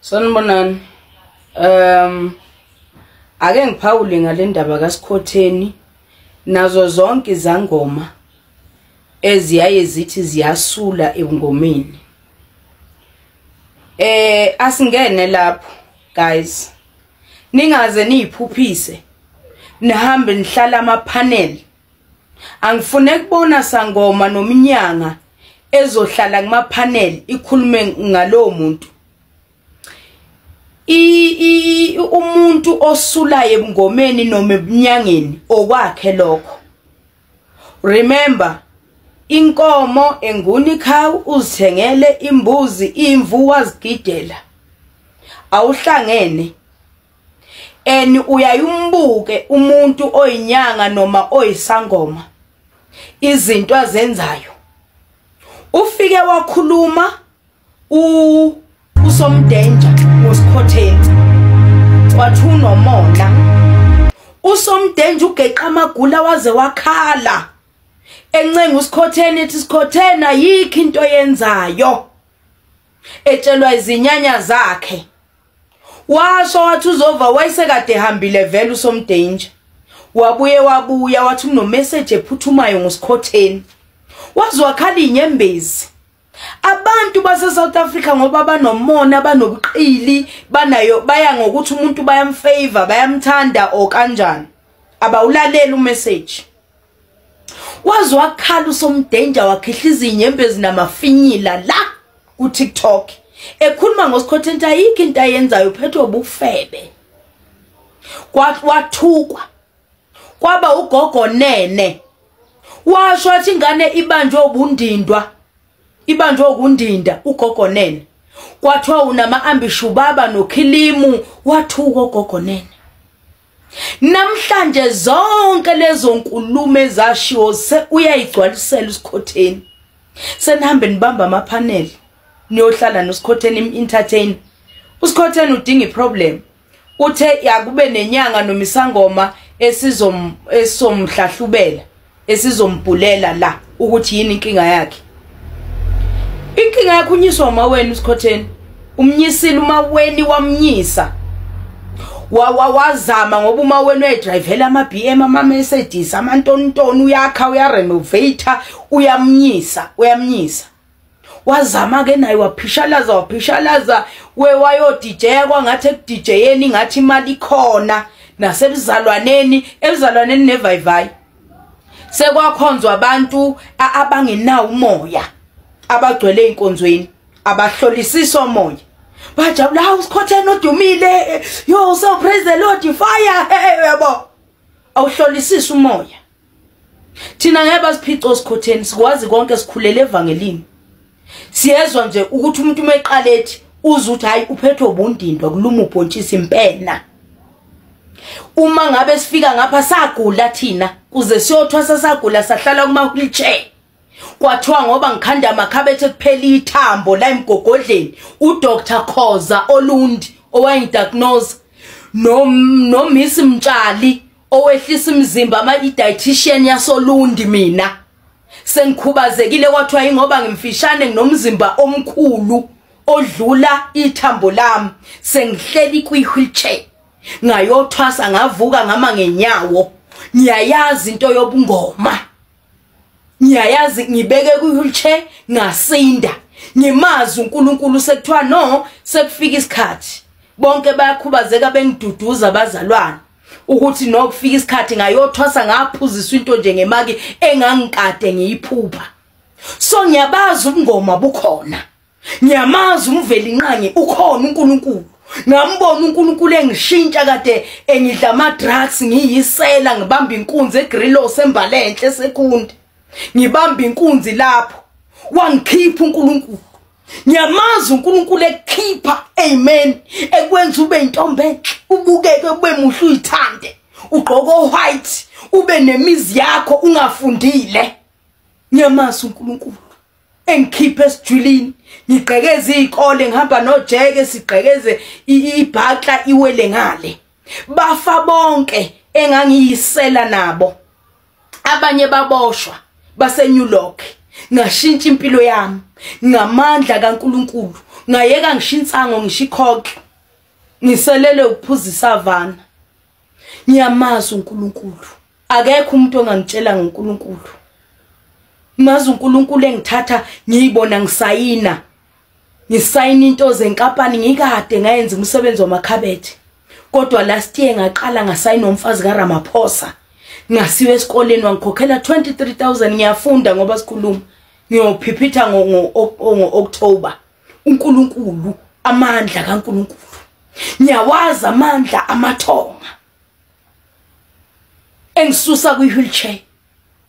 Sanibonani. Ake ngiphawule ngale ndaba kaSikhotheni nazo zonke izangoma eziyaye zithi ziyasula ebungomeni. Asingene lapho guys. Ningaze niyiphuphise. Nihambe nihlala ama panel. Angifune kubona sangoma nominyanga ezohlala kuma panel ikhulume ngalowo muntu. Umuntu osulayo ebungomeni noma ebunyangeni okwakhe lokho. Remember, inkomo engunikhawu uzithengele imbuzi imvu wazigidela. Awuhlangene. En uyayumbuke umuntu oyinyanga noma oyisangoma izinto azenzayo. Ufike wakhuluma uSomdanger ngoSikhotheni, wathi unomona. uSomdanger ugeqa amagula waze wakhala encenga uSikhotheni ethi Sikhotheni ayikho into yenzayo, etshelwa izinyanya zakhe. Washo wathi uzova, wayesekade ehambile vele uSomdanger. Wabuye wabuya wathi uno message ephuthumayo ngoSikhotheni, waze wakhala inyembezi. Abantu base South Africa ngoba banomona, banobuqili, banayo, baya ngokuthi umuntu bayamfavor, bayamthanda o kanjani, abawulalela umessage. Waze wakhala uSomdanger wakhihliza inyembezi namafinyila la ku TikTok ekhuluma ngoSikhotheni ayikho into ayenzayo, uphethwe ubufebe. Kwathukwa kwaba ugogo Nene, washo athi ingane ibanjwe ubundindwa, ibanjwe ukundinda ugogo Nene. Kwathiwa unama ambishu baba nokhilimu, wathuka ugogo Nene. Namhlanje zonke lezo nkulumo ezashiwo uyayigcwalisela uSikhotheni. Senihambe nibamba ama panel niyohlala noSikhotheni entertain. uSikhotheni udinga iproblem. Uthe yakube nenyanga nomisangoma esizomhlahlubela, esizombhulela la ukuthi yini inkinga yakhe. Inkinga yakhe unyiswa umaweni uSikhotheni. Umnyisile umaweni, wamnyisa. Wazama ngoba umaweni uyadrivela ama BM, ama Mercedes, amantontoni, uyakha, uyarenovate, uyamnyisa, uyamnyisa. Wazama ke naye waphishalaza, waphishalaza, wayo DJ kwangathi ekudjeni ngathi imali ikhona, nasebuzalwaneni, ebuzalwaneni nevayivayi. Sekwakhonzwa abantu abangenawo umoya, abagcwele einkonzweni, abahlolisisa umoya. Bajabula, hawu uSikhotheni odumile, yo so praise the Lord fire, yabo. Awuhlolisisa umoya. Thina ngeke basiphice oSikhotheni, sikwazi konke, sikhulele evangelini. Siyezwa nje ukuthi umuntu umeqala ethi uzuthi hayi uphethwe ubundindwa kuluma ubhontshisi impena. Uma ngabe sifika ngapha sagula thina, kuze siyothwasa sagula sahlala kuma wheelchair. Kwathiwa ngoba ngikhanda amakhabethe kuphela ithambo la emgogodleni, uDr Khoza Olundi owayengidiagnose no Miss Mtshali owehlisa imizimba, ama dietitian yasoLundi. Mina sengikhubazekile, kwathiwa ingoba ngimfishane nginomzimba omkhulu odlula ithambo lami, sengihleli kwi wheelchair. Ngayothwasa ngavuka ngama ngenyawo. Ngiyayazi into yobungoma, ngiyayazi, ngibeke kwi wheelchair ngasinda. Ngimazi uNkulunkulu. Sekuthiwa no, sekufika isikhathi, bonke bayakhubazeka, bengiduduza abazalwane ukuthi no kufika isikhathi. Ngayothwasa ngaphuziswa into nje ngemaki engangikade ngiyiphupha. So ngiyabazi ubungoma bukhona, ngiyamazi uMvelinqangi ukhona uNkulunkulu. Ngambona uNkulunkulu engishintsha, kade engidla ama drugs, ngiyisela, ngibamba inkunzi eGrillo sembalenhle sekundi, ngibamba inkunzi lapho, wangikhipha uNkulunkulu. Ngiyamazi uNkulunkulu ekukhipha, amen, ekwenza ube intombi enhle, ubukeke, ube muhle, uyithande, ugqoke white, ube nemizi yakho ungafundile. Ngiyamazi uNkulunkulu engikhiphe esijulini, ngigqekeze izikole, ngihamba nojeke, sigqekeze ibhakla iwele ngale. Bafa bonke engangiyisela nabo, abanye baboshwa base New York. Ngashintsha impilo yami ngamandla kaNkulunkulu, Ngayeka ngisho insango ngisho ikhokhe. Ngiselele ukuphuza isavana. Ngiyamazi uNkulunkulu. Akekho umuntu ongangitshela ngoNkulunkulu. Mazi uNkulunkulu engithatha ngiyibona ngisayina. Ngisayina into zenkampani ngikade ngayenza umsebenzi wamakhabethe. Kodwa last year ngaqala ngasayina umfazi kaRamaphosa. Ngasiwe esikoleni wangikhokhela 23,000 ngiyafunda ngoba sikhuluma. Ngiyophiphitha ngo-October. uNkulunkulu, amandla kaNkulunkulu. Ngiyawazi amandla amathonga. Engisusa kwi-wheelchair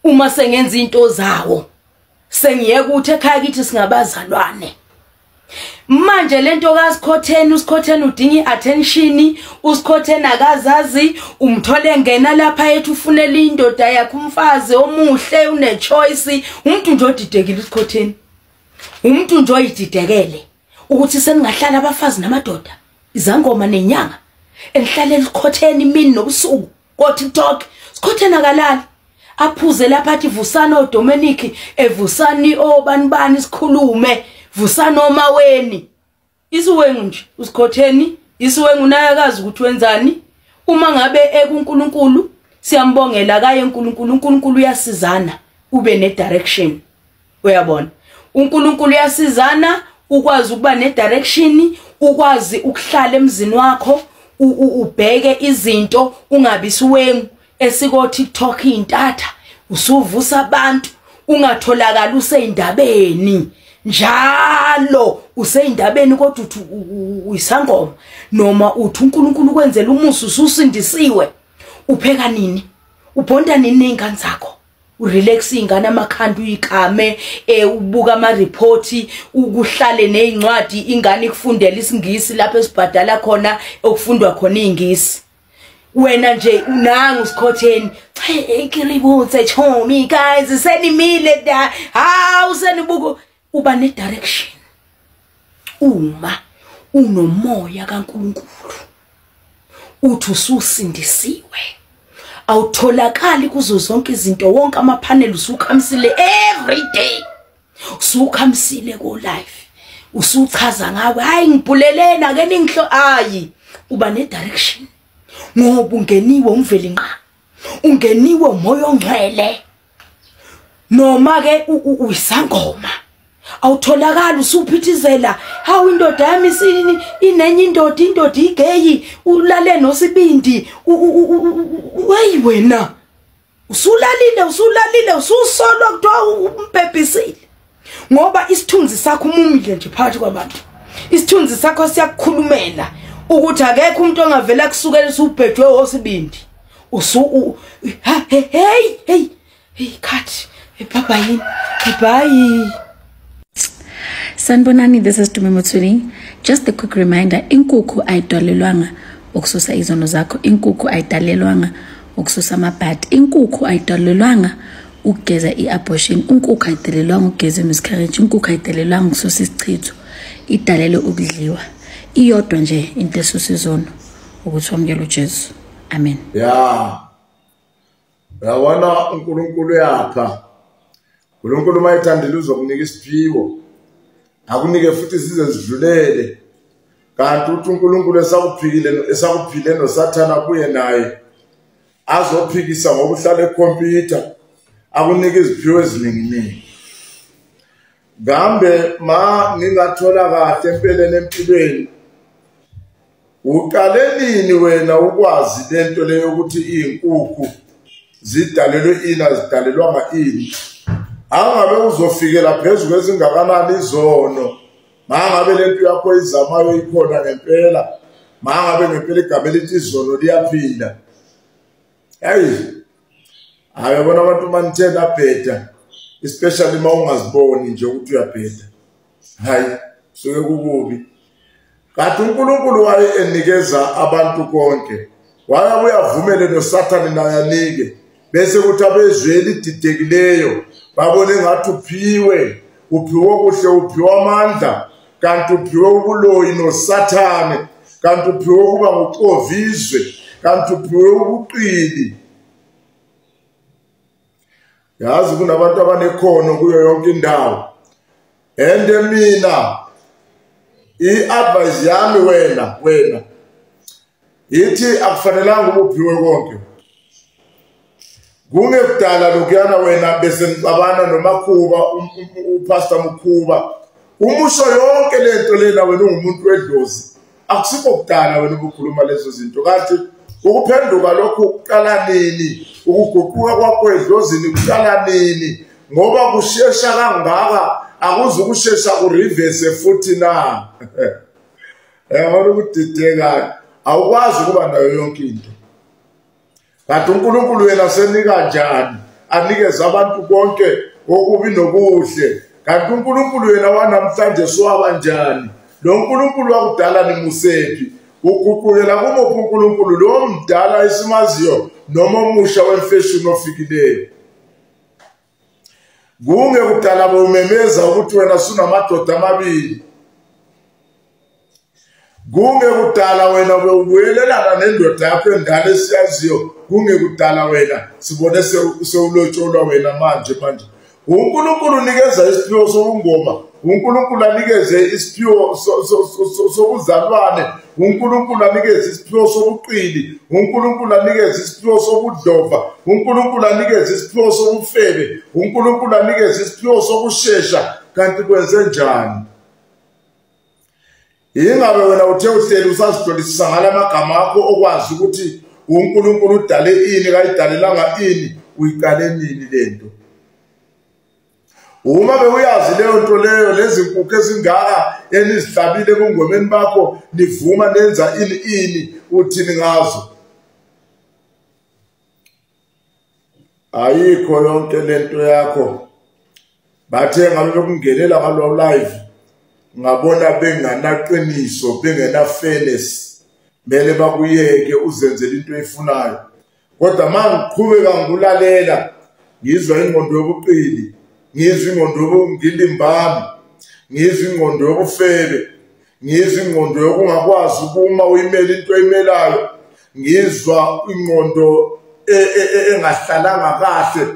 uma sengenza into zawo. Sengiyeka ukuthi ekhaya kithi singabazalwane. Manje lento kaSikhotheni, uSikhotheni udinga iattention, uSikhotheni akazazi, umthole ngena lapha ethu ufunela indoda yakhe umfazi omuhle une choice, umuntu nje odidekile uSikhotheni. Umuntu nje oyididekele ukuthi seningahlala abafazi namadoda, izangoma nenyanga, enihlale esikhotheni imini nobusuku ko TikTok. Sikhotheni akalali. Aphuze lapha athi vusani oDominic, evusani obani bani sikhulume, vusani omaweni. Isiwengu nje uSikhotheni, isiwengu naye akazi ukuthi wenzani. Uma ngabe ekuNkulunkulu siyambongela kaye uNkulunkulu, uNkulunkulu uyasizana ube ne direction. Uyabona? uNkulunkulu uyasizana ukwazi ukuba ne direction, ukwazi ukuhlala emzini wakho, ubheke izinto ungabi isiwengu esiko TikTok intatha usuvusa abantu ungatholakala useyindabeni njalo useyindabeni kodwa uthi uyisangoma noma uthi uNkulunkulu kwenzela umusa ususindisiwe. Upheka nini? Ubhonda nini nezingane zakho? Urelax ingane amakhanda uyikame, ubuka ama report, ukuhlale nezincwadi ingane ikufundela isingisi lapho esibhadala khona okufundwa khona ingisi. Wena nje unanga uSikhotheni, ngiributse chomi guys senimile da, hawu senibuko. Uba ne direction uma unomoya kaNkulunkulu uthi ususindisiwe. Awutholakali kuzo zonke izinto, wonke amaphanel usukhamisile every day, usukhamisile ko life, usuchaza ngawe, hayi ngibhulelena ake ningihlo. Hayi, uba ne direction ngoba ungeniwe umveli nqa, ungeniwe umoya ongcwele. Noma ke uyisangoma awutholakala usuphithizela, hawu indoda yami isini inenye indoda, indoda igeyi, ulale nosibindi, hey wena usulalile, usulalile, ususolwa kuthiwa umbhebhisile. Ngoba isithunzi sakho umumile nje phakathi kwabantu, isithunzi sakho siyakukhulumela ukuthi akekho umuntu ongavela kusukela usubhejwe osibindi. Usu hey hey hey cut, bye bye bye. Sanibonani, this is Tumi Motsweni. Just a quick reminder, inkukhu ayidalelwanga ukususa izono zakho, inkukhu ayidalelwanga ukususa amabhadi, inkukhu ayidalelwanga ukugeza i-abortion, inkukhu ayidalelwanga ukugeza i-miscarriage, inkukhu ayidalelwanga ukususa isichitho, idalelwe ukudliwa. Iyodwa nje into esusa izono, ukuthi wamukele uJesu. Amen. Ya. Uyabona uNkulunkulu uyapha. uNkulunkulu mayithandile uzokunika isiphiwo. Akunike futhi size zidlulele. Kanti uthi uNkulunkulu esakuphikile esakuphile noSathana kuye naye azophikisa ngokuhlala ekhompyutha akunike iziphiwo eziningi. Gambe ma ngingathola kahle empeleni empilweni, uqale nini wena ukwazi lento leyo ukuthi izinkukhu zidalelwe ini azidalelwanga ini? Angabe uzofikela phezulu kwezingakanani izono, mangabe lento yakho izamayo ikhona ngempela, mangabe ngempela igama elithi izono liyaphila. Hey, ayabona abantu manithe nabheda, especially uma ungaziboni nje ukuthi uyabheda. Hayi, suke kukubi. Kanti uNkulunkulu waye enikeza abantu konke, waye uyavumele noSathane naye anike, bese kuthi abezweli didekileyo babone ngathi uphiwe, uphiwe kuhle, uphiwe amandla, kanti uphiwe ubuloyi noSathane, kanti uphiwe ukuba nguxovizwe, kanti uphiwe ubuqili. Yazi kunabantu abanekhono kuyo yonke indawo. Ende mina I-advice yami wena ithi akufanelanga ubuphiwe konke. Kungekudala lokuyana wena bese nixabana noMakhuba, uPastor Mkhuba, umusho yonke lento lena, wena ungumuntu wedlozi. Akusikho kudala wena ukukhuluma lezo zinto. Kanti ukuphenduka lokhu kuqala nini? Ukuguquka kwakho edlozini kuqala nini? Ngoba kushesha kangaka, akuzukushesha kureverse futhi na. Yabona ukudideka, awukwazi ukuba nayo yonke into. Kanti uNkulunkulu yena senika kanjani? Anikeze abantu konke okubi nokuhle. Kanti uNkulunkulu yena wanamhlanje siwaba njani? Lo nkulunkulu wakudala nimusephi? Uguqukela kumuphi uNkulunkulu, lo mdala esimaziyo noma omusha wemfashini ofikileyo? Kungekudala bewumemeza ukuthi wena sunamadoda amabili. Kungekudala wena bewubuyelelana nendoda yakho endala esiyaziyo. Kungekudala wena sibone sewulotsholwa wena manje. uNkulunkulu unikeza isiphiwo sobungoma, uNkulunkulu anikeze isiphiwo sobuzalwane, uNkulunkulu anikeze isiphiwo sobuqili, uNkulunkulu anikeze isiphiwo sobudlova, uNkulunkulu anikeze isiphiwo sobufebe, uNkulunkulu anikeze isiphiwo sokushesha. Kanti kwenze njani? Ingabe wena uthe uhleli usazihlolisisa ngalamagama akho okwazi ukuthi uNkulunkulu udale ini kayidalelanga ini, uyiqale nini lento? Uma bewuyazi leyo nto leyo, lezi nkukhu ezingaka enizihlabile ebungomeni bakho, nivuma nenza ini ini, uthini ngazo? Ayikho yonke lento yakho. Bathe ngabe bekungenela ngalo live, ngabona benganaqiniso, bengena fairness, mele bakuyeke uzenzele into oyifunayo. Kodwa mangiqhubeka ngikulalela, ngizwa ingqondo yobuqili, ngizwa ingqondo yobungilimbami, ngizwa ingqondo yobufebe, ngizwa ingqondo yokungakwazi ukuma uyimele into oyimelayo, ngizwa ingqondo engahlalanga kahle,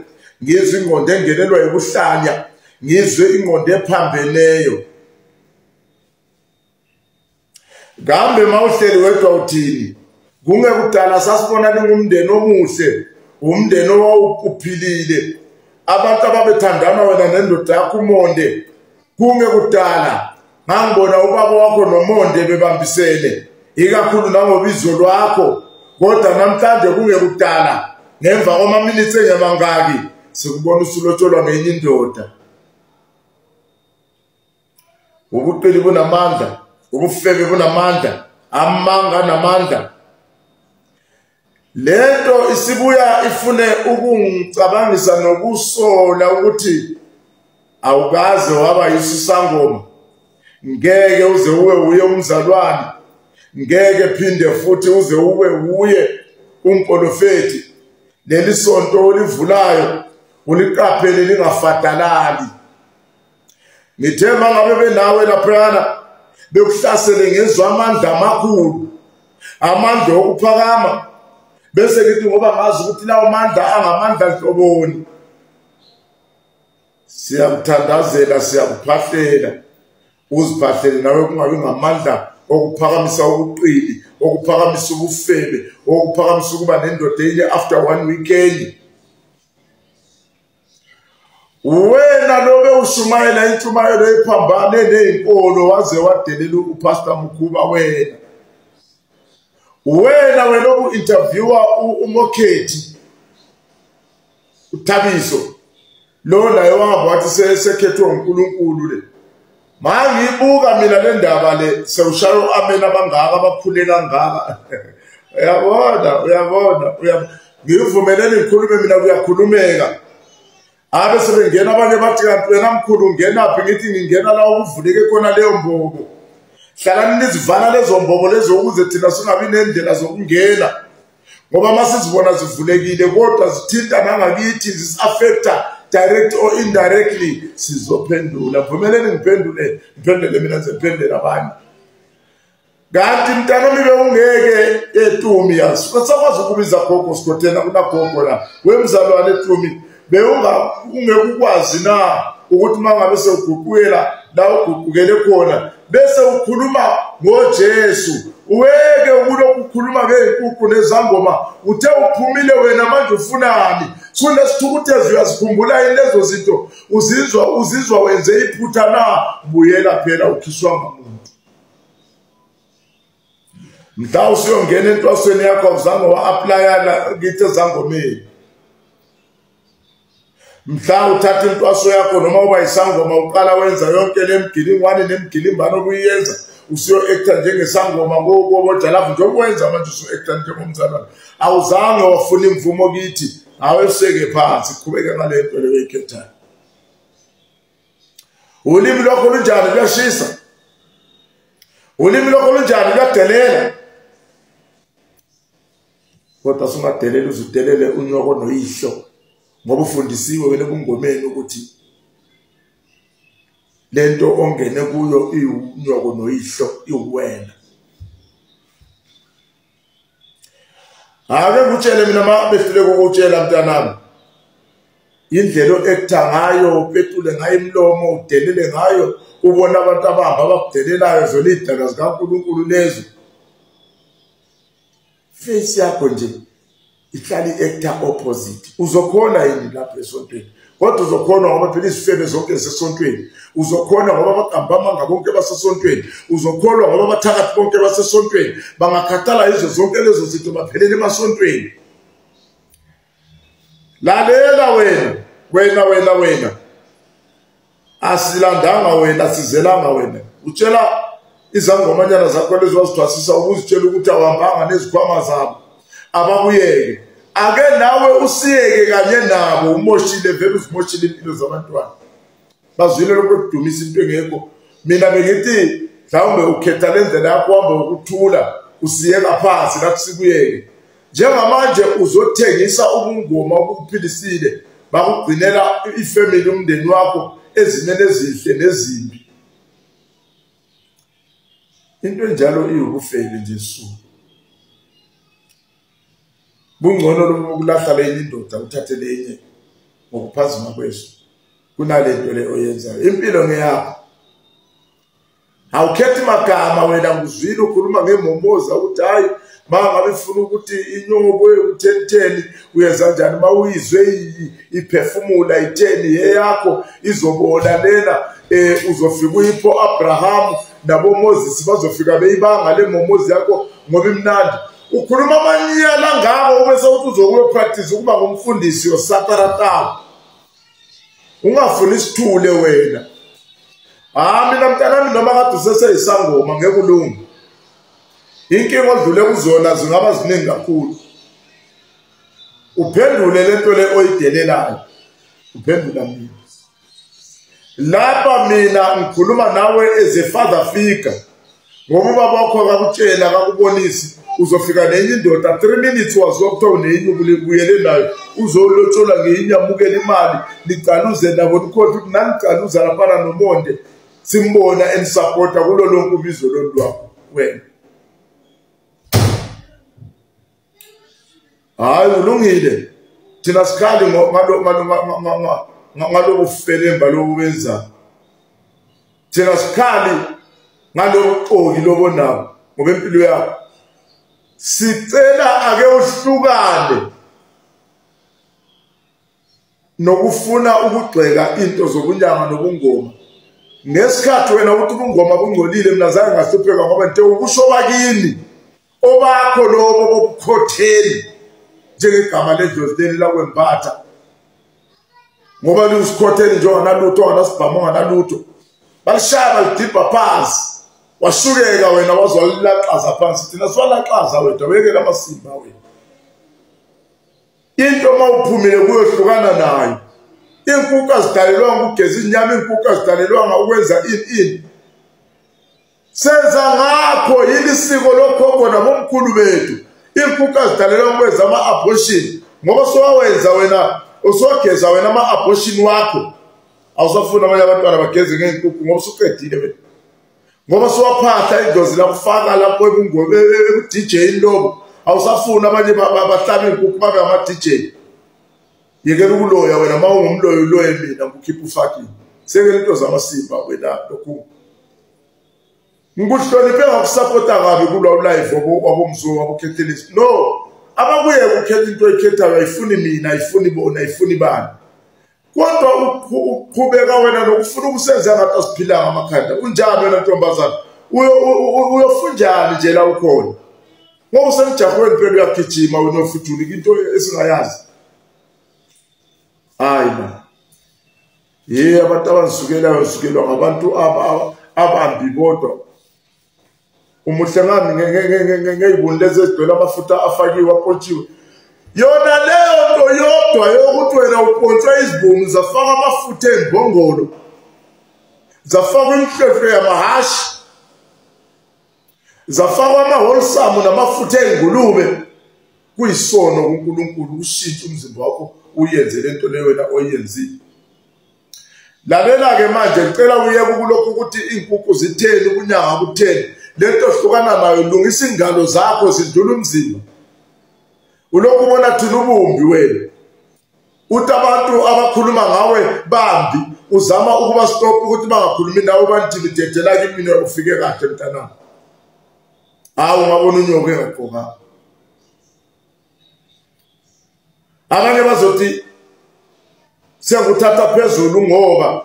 ngizwa ingqondo engenelwa yibuhlanya, ngizwe ingqondo ephambeneyo. Kambe mawuhleli wedwa uthini? Kungekudala sasibona ningumndeni omuhle, umndeni owawuphilile, abantu ababethandana wena nendoda yakho uMonde. Kungekudala ngangibona ubaba wakho noMonde bebambisene, ikakhulu nangobizo lwakho. Kodwa namhlanje kungekudala, ngemva kwamaminitsi engamangaki, sikubona usulotsholwa ngenye indoda. Ubuqili bunamandla, ubufebe bunamandla, amanga namandla. Lento isibuya ifune ukungicabangisa nokusola ukuthi awukaze waba yisisangoma, ngeke uze ube uye umzalwane, ngeke phinde futhi uze ube uye umprofeti. Leli sonto olivulayo uliqaphele lingafadalali. Ngithe mangabe benawe laphana bekuhlasele ngezwe amandla amakhulu, amandla okuphakama, bese ngithi ngoba ngazi ukuthi lawo mandla angamandla nhloboni. Siyakuthandazela, siyakuphahlela, uziphahlele nawe kungabi ngamandla okuphakamisa ubuqili, okuphakamisa ubufebe, okuphakamisa ukuba nendoda enye after one weekend. Wena lobe ushumayela intshumayelo ephambane nezinkolo, waze wadelela uPastor Mkhuba. Wena wena obu-interviewer uMokhethi uThabiso lo naye wahamba wathi sekhethwe uNkulunkulu le. Mangibuka mina le ndaba le, sewushaya u-amen abangaka abakhule kangaka. Uyabona ngivumelene ngikhulume mina, kuyakhulumeka. Abe sebengena abanye bathi kanti wena mkhulu ungenaphi? Ngithi ngingena la ukuvuleke khona leyo mbobo. Hlalani nizivala lezo mbobo lezo ukuze thina singabi nendlela zokungena, ngoba masizibona zivulekile kodwa zithinta nangakithi, zisi-affecta direct or indirectly, sizophendula. Vumeleni ngiphendule, ngiphendule mina, ngiphendule abanye. Kanti mntanami bewungeke eTumi, yazi sakwazi ukubiza gogo sikhothena kunagogo la wemzalwane eTumi, bewungeke ukwazi na ukuthi mangabe sewuguqukela la uguqukele khona bese ukhuluma ngoJesu. Uweke ukulokhu ukhuluma ngey'nkukhu nezangoma, uthe uphumile wena manje ufunani? Sunesithukuthezi uyazikhumbula yini lezo zinto? Uzizwa wenze iphutha na? Buyela phela, ukhiswa ngamuntu. Mhla usuyongena entwasweni yakho awuzange wa-aplaya kithi ezangomeni. Mhla uthatha intwaso yakho noma uba isangoma uqala wenza yonke le mgilingwane nemgilimbano obuyenza, usuyo-acta njengesangoma kobojalavu njengoba manje usu-acta njengomzalwane. Awuzange wafuna imvumo kithi, aweseke phansi, qhubeke ngale nto leyo oyikhethayo. Ulimi lwakho lunjani? Luyashisa. Ulimi lwakho lunjani? Luyadelela. Kodwa sungadelela uzudelele unyoko noyihlo, ngoba ufundisiwe wena ebungomeni ukuthi lento ongene kuyo iwunyoko noyihlo, iwena. Ake ngikutshele mina ma behluleka ukutshela mntanami, indlela o-acta ngayo, upetule ngayo imlomo, udelele ngayo, ubona abantu abahamba abakudelelayo, zona iy'dalwa zikaNkulunkulu lezo. Face yakho nje ihlala i-acta opposite. Uzokhona yini lapho esontweni? Kodwa uzokhona ngoba phela izifebe zonke zisesontweni. Uzokhona ngoba abaqamba amanga bonke basesontweni. Uzokholwa ngoba abathakathi bonke basesontweni. Bangakhathala yizo zonke lezo zinto, baphelele emasontweni. Lalela wena, wena wena wena. Asilandanga wena, sizelanga wena. Utshela izangomanyana zakho lezo wazithwasisa, ukuzitshela ukuthi awuhambanga nezikhwama zabo. Abakuyeke. Ake nawe usiyeke kanye nabo, umoshile vele, uzimoshile impilo zabantwana. Bazwile lokho kudumisa into engekho. Mina bengithi mhlawumbe ukhetha le ndlela yakho, uhamba ukuthula, usiyeka phansi lapho sikuyeke. Njengamanje uzothengisa ubungoma obukuphilisile, bakugcinela ifamily, umndeni wakho ezimeni ezinhle nezimbi. Into enjalo iwubufebe nje su. Bungcono lokulahla lenye indoda uthathe lenye ngokuphazima kweso kunalento le oyenzayo. Impilo ngeyakho. Awukhethi magama wena. Nguzwile ukhuluma ngemomoza ukuthi hayi mangabe ifuna ukuthi inyobo ekutheni uyenza njani, mawuyizwe iphefumula itheni yeyakho izobola lena. Uzofika uyipho Abraham nabo Moses bazofika beyibanga le momozi yakho ngoba imnandi. Ukhuluma amanyala ngako bese uthi uzokuyo practice ukuba ngumfundisi yosataratawu. Ungafuni isithule wena. Ah, mina mntanami noma kade useseyisangoma ngeke ulunge. Inkinga odlule kuzona zingaba ziningi kakhulu. Uphendule lento le oyidelelayo. Uphendula mina. Lapha mina ngikhuluma nawe as a father figure. Ngoba ubaba wakho akakutshela, akakubonisi, uzofika nenye indoda 3 minutes waziwa kuthiwa unenye ubuyele nayo, uzolotshola ngeyinye, amukele imali, nicaluze nabo, nikhohlwe ukuthi nanicaluza laphana noMonde, simbona enisapota kulo lonke ubizo lolu lwakho wena. Hayi, ulungile. Thina sikhali ngalobu felemba lobu benzayo. Thina sikhali ngalobu xoki lobo nabo ngoba impilo yakho. Sicela ake uhlukane nokufuna ukugxeka into zobunyanga nobungoma. Ngesikhathi wena uthi ubungoma bungcolile, mina zange ngahlupheka ngoba nje ukusho bakini obakho lobo bobukhotheli njengegama ledlozi leli lakwembatha, ngoba liwusikhotheli nje onganalutho, onganasibhamu, onganalutho. Balishaya balidibha phansi, washukeka wena waze walilaqaza phansi. Thina siwalaqaza wena, wekela amasimba wena. Into uma uphumile kuyohlukana nayo. Inkukhu azidalelwanga ukugeza inyama, inkukhu azidalelwanga ukwenza ini ini. Senza ngakho yini isiko lokhokho nabomkhulu bethu. Inkukhu azidalelwanga ukwenza ama-abortion, ngoba sowawenza wena, usogeza wena ama-abortion wakho. Awusafuni abanye abantwana bageze ngey'nkukhu ngoba usuqedile wena. Ngoba sowaphatha idlozi lakufaka lapho ebu-DJ lobo. Awusafuni abanye bahlabe iy'nkukhu babe ama-DJ. Yekela ukuloya wena, uma ungumloyi uloye mina ngikukhipha ufakile. Sekele into zamasimba wena lokhu. Ngikuhloniphe ngakusapota kabi kulwa live wabomzungu wabokhethelisi. No, abakuye ukukhetha into oyikhethayo ayifuni mina, ayifuni bona, ayifuni bani. Kodwa uqhubeka wena nokufuna ukusenza ngathi asiphilanga amakhanda. Unjani wena ntombazana? Uyofunjani nje la ukhona? Ngoba usemjahweni phela uyagijima wena ufujulika into esingayazi. Hayi man. Ye abantu abazisukelayo usukelwa ngabantu abambi bodwa. Umuhle ngami ngeyibuni lezi ezigcwele amafutha afakiwe apotshiwe. Yona leyo nto yodwa yokuthi wena upontshwe izibunu zafaka amafutha embongolo, zafakwa imhlwehlwe yamahashi, zafakwa amaholsamu namafutha engulube, kuyisono kuNkulunkulu ushintshe umzimba wakho uyenze lento leyo wena oyenzile. Lalela-ke manje ngicela uyeke kulokhu ukuthi iy'nkukhu zitheni, ubunyanga butheni. Lento hlukana nayo, lungisa ingalo zakho zidlula umzimba. Ulokhu ubona thina ubumbi wena. Uthi abantu abakhuluma ngawe bambi, uzama ukuba stop ukuthi bangakhulumi nawe bantimidedela kimi mina ufike kahle mntanami. Hawu ungabona unyoko engagqokanga. Abanye bazothi siyakuthatha phezulu ngoba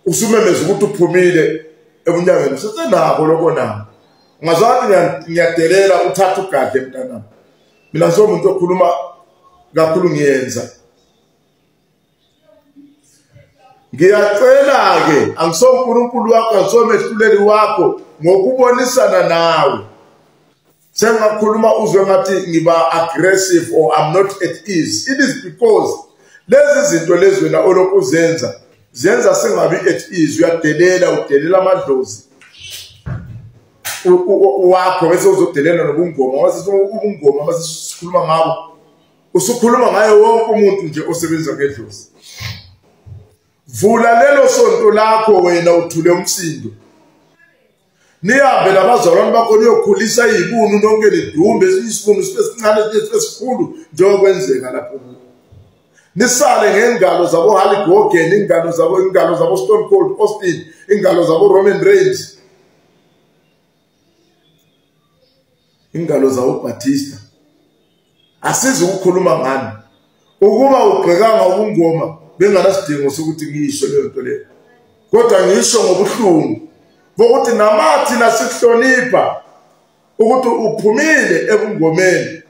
usumemeza ukuthi uphumile ebunyangeni. Sesenakho lokho nami. Ungazwathi ngiyadelela uthatha ugadle mntanami. Mina ngisomuntu okhuluma kakhulu ngiyenza. Ngiyacela-ke, angisonkulunkulu wakho, angisomehluleli wakho ngokubonisana nawe. Sengakhuluma uzwe ngathi ngiba aggressive or I'm not at ease. It is because lezi zinto lezi wena olokhu uzenza zenza singabi at ease. Uyadelela, udelela amadlozi wakho bese uzodelela nobungoma. Mase ubungoma mase sikhuluma ngabo, usukhuluma ngaye wonke umuntu nje osebenza ngedlozi. Vula lelo sonto lakho wena uthule umsindo. Nihambe nabazalwane bakho niyokhulisa izibunu nonke nidumbe isibunu sibe sincane sibe sikhulu njengoba kwenzeka lapho. Nisale ngengalo zabo Hulk Hogan, ingalo zabo Stone Cold Austin, ingalo zabo Roman Reigns, ingalo zabo Batista. Asizi ukukhuluma ngani. Ukuba ugqekanga ubungoma benganasidingo sokuthi ngisho leyo nto leyo. Kodwa ngisho ngobuhlungu bokuthi namathi nasikuhlonipha ukuthi uphumile ebungomeni.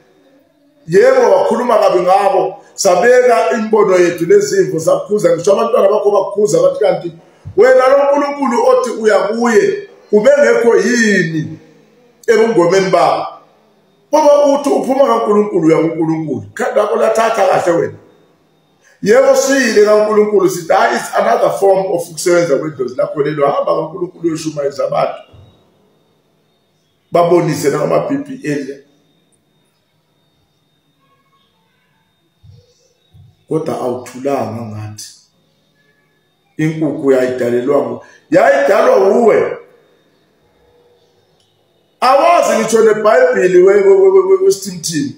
Yebo wakhuluma kabi ngabo, sabeka imbono yethu lezimvo sakhuza, ngisho abantwana bakho bakhuza bathi kanti wena lo nkulunkulu othi uyakuye ubengekho yini ebungomeni bakho? Ngoba uthi uphuma kaNkulunkulu uya kuNkulunkulu. Khanda lakho lathatha kahle wena. Yebo siyile kaNkulunkulu sithi hayi, it's another form of ukusebenza kwedlozi lakho lelo. Hamba kaNkulunkulu uyoshumayeza abantu, babonise nangama-BBL. Kodwa awuthulanga ngathi inkukhu yayidalelwa, yayidalwa uwe. Awazi ngitsho neBhayibheli wesithimthini.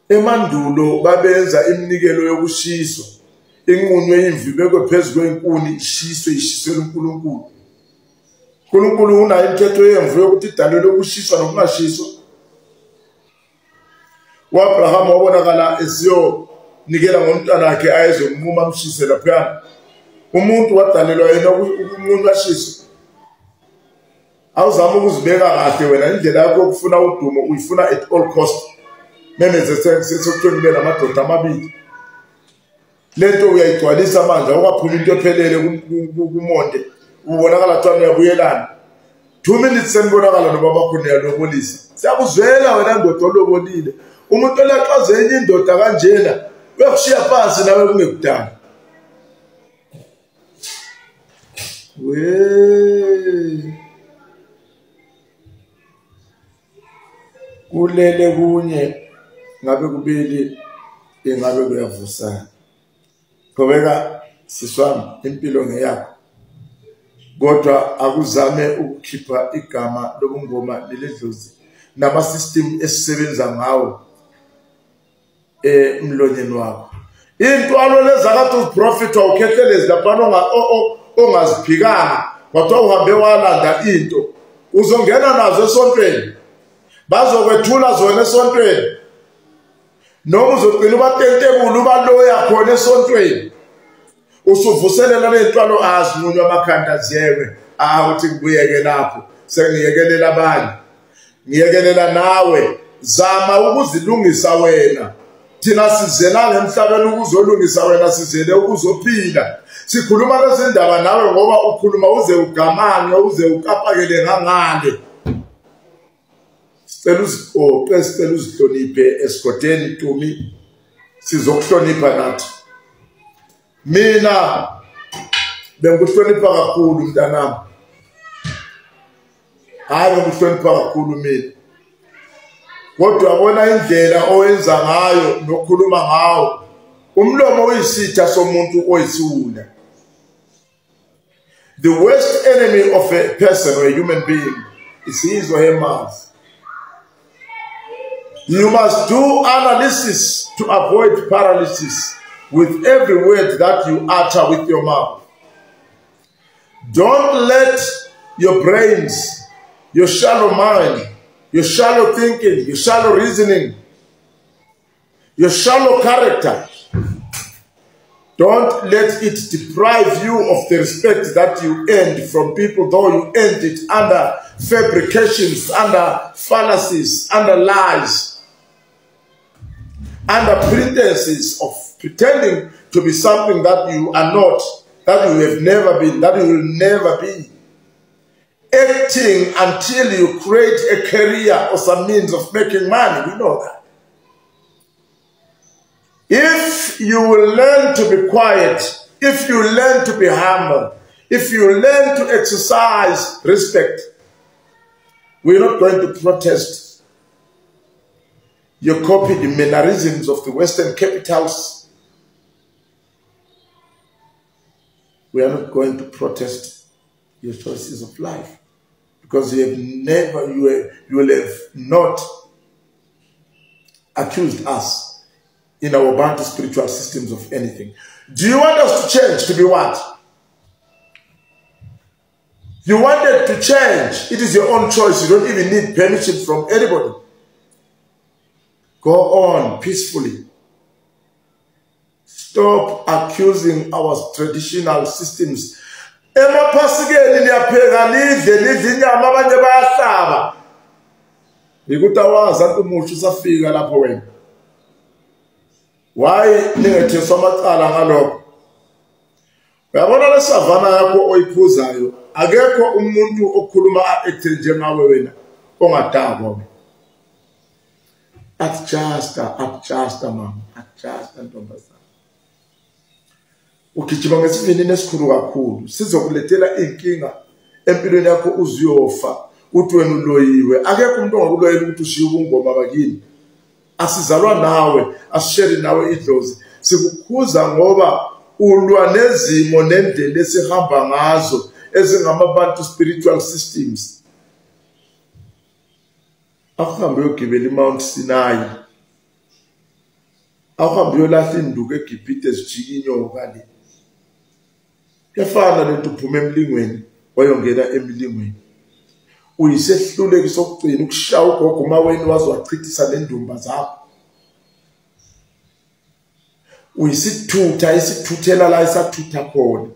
Emandulo babenza iminikelo yokushiswa, inqunywe imvu ibekwe phezu kwenkuni ishiswe, ishiselwe uNkulunkulu. uNkulunkulu unayo imithetho yemvu yokuthi idalelwe ukushiswa nokungashiswa. U-Abraham wabonakala esiyonikela ngomntwana wakhe ayezomnquma amshise laphayana. Umuntu wadalelwa yena ukunqunywa ashiswe. Awuzama ukuzibeka kahle wena, indlela yakho yokufuna udumo uyifuna at all cost. Memeze sekuthiwa ngibe namadoda amabili. Lento uyayigcwalisa manje, awukaphumi into ephelele kumonde. Ubonakala kuthiwa niyabuyelana. 2 minutes senibonakala nobaba bakho niyalobolisa. Siyakuzwela wena ndoda olobolile. Umuntu olaqaze enye indoda kanjena uyakushiya phansi nawe kungekudala. We kulele kunye ngabe kubili ingabe kuyavusana. Qhubeka siswami, impilo ngeyakho. Kodwa akuzame ukukhipha igama lobungoma leledlozi nama-system esisebenza ngawo emlonyeni wakho. Intwalo lezi akade uziprofitha uKhehlelezi laphana ongaziphikanga, kwathiwa uhambe walanda into, uzongena nazo esontweni, bazokwethula zona esontweni, noma uzogcina ubatentekule ubaloya khona esontweni, usuvuselela ley'ntwalo azinqunywa amakhanda ziyewe. Uthi ngibuyeke lapho, sengiyekelela abanye, ngiyekelela nawe. Zama ukuzilungisa wena. Thina sizelanga emhlabeni ukuzolungisa wena, sizele ukuzophila. Sikhuluma lezindaba nawe ngoba ukhuluma uze ugamane, uze ukapakele ngangale. Sicela uziqoqe, sicela uzihloniphe esigodeni Tumi, sizokuhlonipha nathi. Mina bengikuhlonipha kakhulu mntanami. Hayi, bengikuhlonipha kakhulu mina. Kodwa bona indlela owenza ngayo nokukhuluma ngawo, umlomo uyisitha somuntu oyisiwula. The worst enemy of a person or a human being is his or her mouth. You must do analysis to avoid paralysis with every word that you utter with your mouth. Don't let your brains, your shallow mind, your shallow thinking, your shallow reasoning, your shallow character, don't let it deprive you of the respect that you earned from people, though you earned it under fabrications, under fallacies, under lies, under pretenses of pretending to be something that you are not, that you have never been, that you will never be. Acting until you create a career or some means of making money, we know that. If you will learn to be quiet, if you learn to be humble, if you learn to exercise respect, we're not going to protest. You copy the mannerisms of the Western capitals. We are not going to protest your choices of life, because you have never, you will have not accused us in our Bantu spiritual systems of anything. Do you want us to change to be what? You wanted to change. It is your own choice. You don't even need permission from anybody. Go on peacefully. Stop accusing our traditional systems. Emaphasikeni niyapheka nidle nidle inyama abanye bayahlaba. Ngikuthi awazi umusho usafika lapho wena. Why ningetheswa amacala ngalokho? Uyabona le savana yakho oyiphuzayo, akekho umuntu okhuluma a-acte njengawe wena ongadakwa. Adjusta, adjusta mama, adjusta ntombazana. Ugijima ngesivinini esikhulu kakhulu, sizokulethela inkinga empilweni yakho uzuyofa, uthi wena uloyiwe. Akekho umuntu ongakuloyela ukuthi ushiye ubungoma bakini. Asizalwa nawe, asisheri nawe idlozi. Sikukhuza ngoba ulwa nezimo nendlela esihamba ngazo ezingamabantu spiritual systems. Akuhambe uyogibela iMount Sinai. Akuhambe uyolahla induku eGibhithe zijika inyoka le. Kuyafana lento uphuma emlingweni wayongena emlingweni. Uyisehluleki sokugcina ukushaya ugogo umaweni waze wachithisa nendumba zakho. Uyisithutha isithuthela la isathutha khona.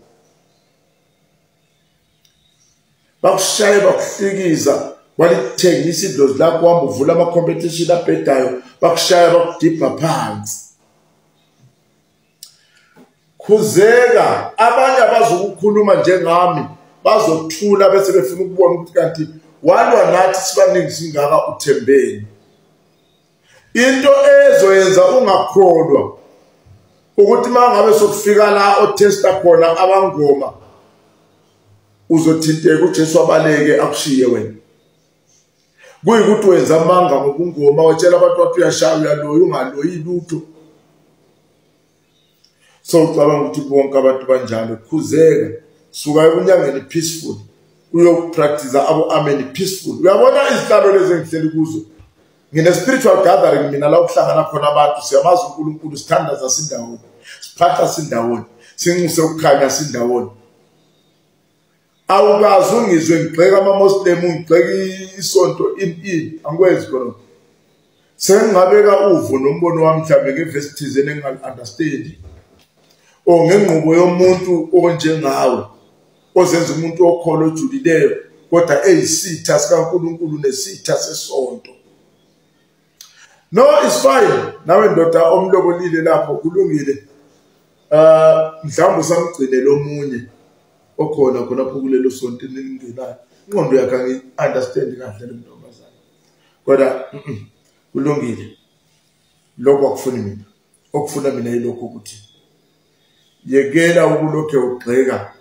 Bakushaye bakuhlikiza, walithengisa idlozi lakho, wahamba uvula ama-competition abhedayo, bakushaya bakudibha phansi. Khuzeka, abanye abazokukhuluma njengami bazothula bese befuna ukubona ukuthi kanti walwa nathi sibaningi singaka uthembeni. Into ezoyenza ungakholwa ukuthi mangabe sokufika la otesta khona abangoma uzothinteka uJesu abaleke akushiye wena. Kuyikuthi wenza amanga ngobungoma, watshela abantu wathi uyashaya uyaloya ungaloyi lutho. So ucabanga ukuthi bonke abantu banjalo. Khuzeka, suka ebunyangeni peaceful, uyopractice abo amen peaceful. Uyabona izihlalo lezi engihleli kuzo, ngine spiritual gathering mina la ukuhlangana khona abantu, siyamazi uNkulunkulu, sithandaza sindawonye. Siphahla sindawonye, sinxuse ukukhanya sindawonye. Awukazi ungizwe ngigxeka ama-Muslim, ngigxeka isonto in angikwenzi khona. Sengingabeka uvo nombono wami mhlawumbe ngevesi thizeni engingali-understandi or ngengqubo yomuntu onjengawe ozenza umuntu okholo ojulileyo kodwa eyisitha sikaNkulunkulu nesitha sesonto. No, it's fine. Nawe ndoda omlobolile lapho kulungile. Mhlawumbe usamgcine lo munye okhona khonapho kulelo sonto eningenayo. Ingqondo yakhe angi-understand kahle le ntombazane. Kodwa kulungile. Lokho akufuni mina. Okufuna mina yilokho ukuthi yekela ukulokhe ugxeka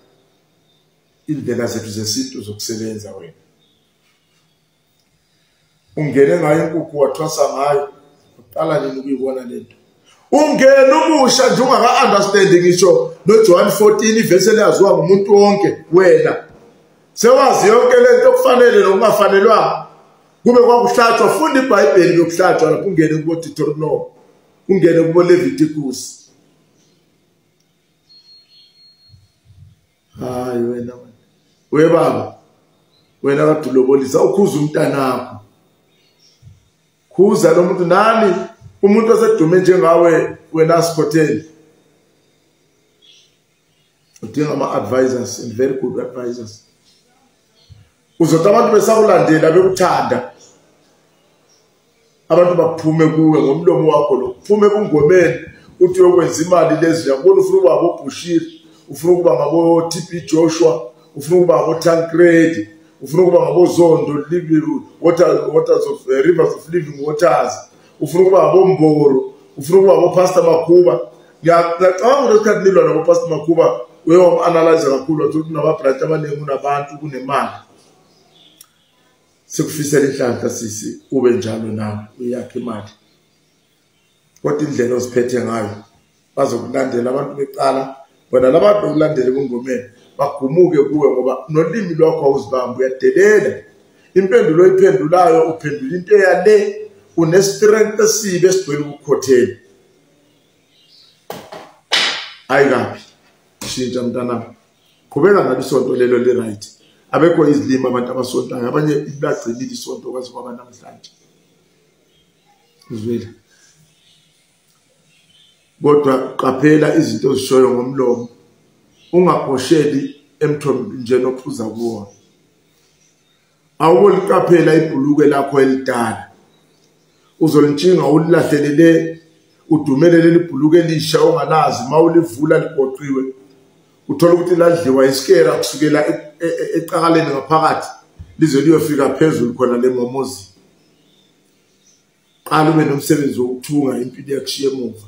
indlela zethu zesintu zokusebenza wena. Ungene ngayo inkukhu wathwasa ngayo, uqala nini ukuyibona lento? Ungena umusha nje ungaka-understand ngisho noJohn 14 ivesi elaziwa ngumuntu wonke wena. Sewazi yonke lento okufanele nokungafanelwanga. Kube kwakuhlatshwa, funda iBhayibheli lokuhlatshwa lapho ungene kubo Deuteronomy, ungene kubo Leviticus. Hayi wena wena. We baba, wena kade ulobolisa ukhuza umntanakho. Khuza lo muntu nani umuntu osedume njengawe wena Sikhotheni. Udinga ama-advisors and very good advisors. Uzothi abantu besakulandela bekuthanda. Abantu baphume kuwe ngomlomo wakho lo. Uphume kungomeni uthi uyokwenza imali lezi uyabona ufuna ukuba aboBushiri, ufuna ukuba ngabo TB Joshua, ufuna ukuba ngabo Tancred, ufuna ukuba ngabo Zondo Living Waters of Rivers of Living Waters, ufuna ukuba ngabo Mboro, ufuna ukuba ngabo Pastor Makhuba. Ngiyacabanga ukuthi isikhathi nilwa nabo Pastor Makhuba uyowa-analyze kakhulu wathi kunama-branch amaningi kunabantu kunemali. Sikufisela inhlanhla sisi ube njalo nawe uyakhe imali. Kodwa indlela oziphethe ngayo bazokulandela abantu becala wena labantu bekulandela ebungomeni bagumuke kuwe ngoba nolimi lwakho awuzibambi uyadelela. Impendulo oyiphendulayo uphendula into eyale une-strength esibi esigcwele ukukhothela. Hayi kabi, shintsha mntanami. Qhubeka nalo isonto lelo li-right. Abekho izilimi abantu abasontayo, abanye bagcinile isonto kwaze kwaba namhlanje. Uzwile? Kodwa qaphela izinto ozishoyo ngomlomo, ungaphosheli emthonjeni ophuza kuwona. Awukoliqaphela ibhulukwe lakho elidala, uzolintshinga ulilahlelele, udumele leli bhulukwe elisha ongalazi, uma ulivula ligoqiwe uthola ukuthi ladliwa isikera kusukela ecakaleni ngaphakathi lize liyofika phezulu khona lemomozi. Qala ube nomsebenzi wokuthunga impilo yakushiya emuva,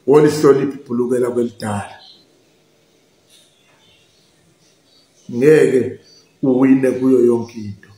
wolihlonipha ibhulukwe lakho elidala. Ngeke uwine kuyo yonke into.